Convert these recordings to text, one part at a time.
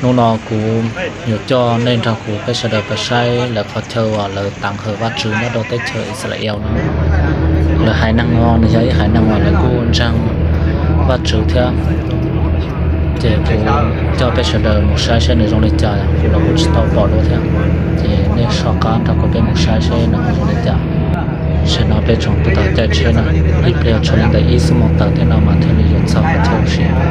Hnub no kuv yuav coj nej nrog kuv peb sawv daws pais saib lawv qhov chaw uas lawv tav hawm Vajtswv nyob rau teb chaws Israel no. Lawv haiv neeg no nws yog ib haiv neeg uas lawv kuj ntseeg Vajtswv thiab. Ces kuv coj peb sawv daws mus saib seb nws zoo li cas, kuv los kuj tsis tau pom dua thiab. Ces nej soj qab nrog kuv peb mus saib seb nws zoo li cas. Tam sim no peb tseem tab tom caij tsheb no, ib pliag tshuav li ntawm ib xuab moos tawm thiab no mas thiaj li yuav txog qhov chaw ua si. Tam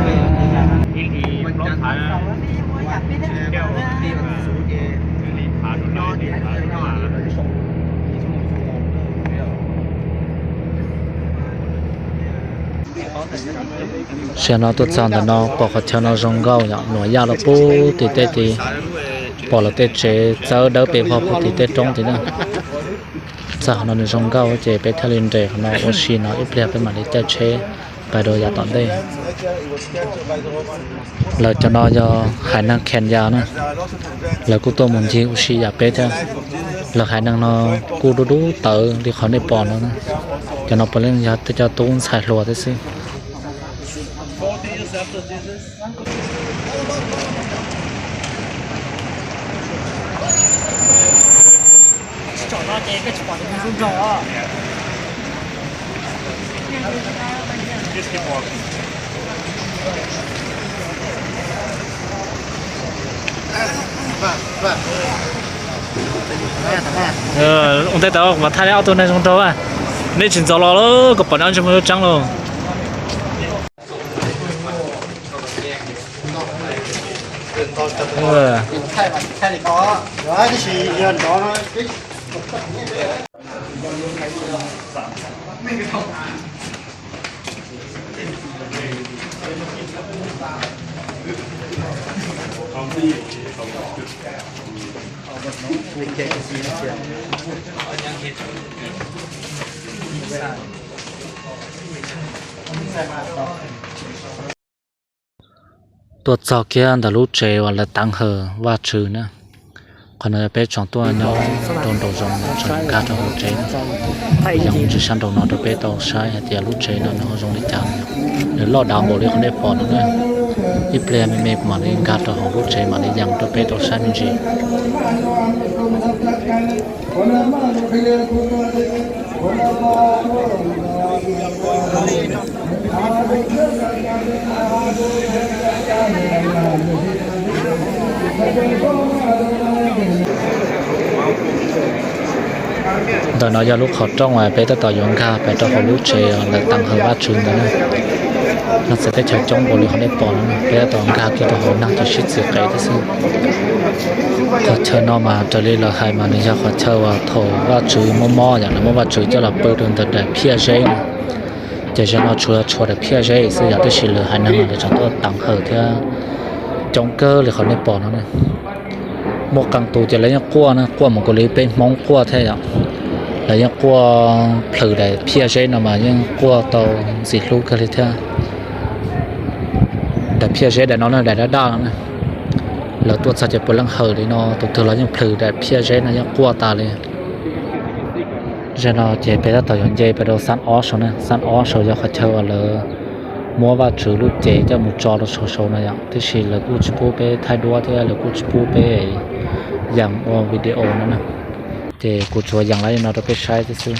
sim no tuaj txog ntawm no pom qhov chaw no zoo nkauj yom, luam yaj rau puag tim tej tid, pom lawv tej tsev txawb dawb pes vog puag tim tej roob tid na. Txog qhov no nws zoo nkauj ces peb thiaj li nres qhov no ua si no, ib pliag peb mam li caij tsheb pais rau yav tom ntej. Lawv cov no yog haiv neeg Kenya na, lawv kuj tuaj mus ncig ua si yam peb thiab. Lawv haiv neeg no kuj dub dub tawv li qhov nej pom no na. Cov no puav leej yog tej cov tub ntxhais hluas thiab xwb. Ua ntej tau mas thaij ob tug neeg zoo nraug, nej tsis ntxov los lawm kom pom nws ntsis mus lub tseeb lauj. Tuaj txog kiag ntawm lub tsev uas lawv tav hawm Vajtswv na. Qhov no yog peb tseem tuaj nyob rau nraum zoov, tseem nkag rau hauv tsev. Yog ntsis sab nraum no rau peb tau saib hais tias lub tsev no nws ho zoo li cas. Nws loj dav npaum li qhov nej pom no na. Ib pliag me me kuv mam li nkag rau hauv lub tsev mam li yees rau peb tau saib me ntsis. Ntawm no yog lub qhov rooj uas peb tab tom yuav nkag pais rau hauv lub tsev lawv tav hawm Vajtswv ntawd na. Neeg txawv teb chaws coob npaum li qhov nej pom no, peb tab tom nkag kiag rau hauv, neeg ces sib txiv qev thiab xwb. Qhov chaw no mas raws li lawv hais mas nws yog qhov chaw uas thaum Vajtswv mob mob yom, lawv muab Vajtswv coj los pw rau ntawm daim phiaj zeb na. Ces zaum no tshuav tshuav daim phiaj zeb xwb yom, tab sis lawv haiv neeg lawv tseem tuaj tav hawm thiab coob kawg li qhov nej pom no na. Muaj qee tus ces lawv yeej quaj na, quaj mus kuv li peb Hmoob quaj thiab yom. Lawv yeej quaj plhws daim phiaj zeb no mas yeej quaj tau ntxim hlub kawg li thiab. Daim phiaj zeb daim no na, daim daj daj no na. Lawv tuaj txog ces puav leej hawm li no, tus twg los yeej plhws daim phiaj zeb no yeej quaj tas li. Zaum no ces peb tab tom yuav nce pais rau xab ob saud na, xab ob saud yog qhov chaw uas lawv muab Vajtswv lub cev coj mus tso rau saud saud no yom, tiam sis lawv kuj tsis pub peb thaij duab thiab lawv kuj tsis pub peb yees ua video no na. Ces kuv tsuas yees li no rau peb saib thiab xwb.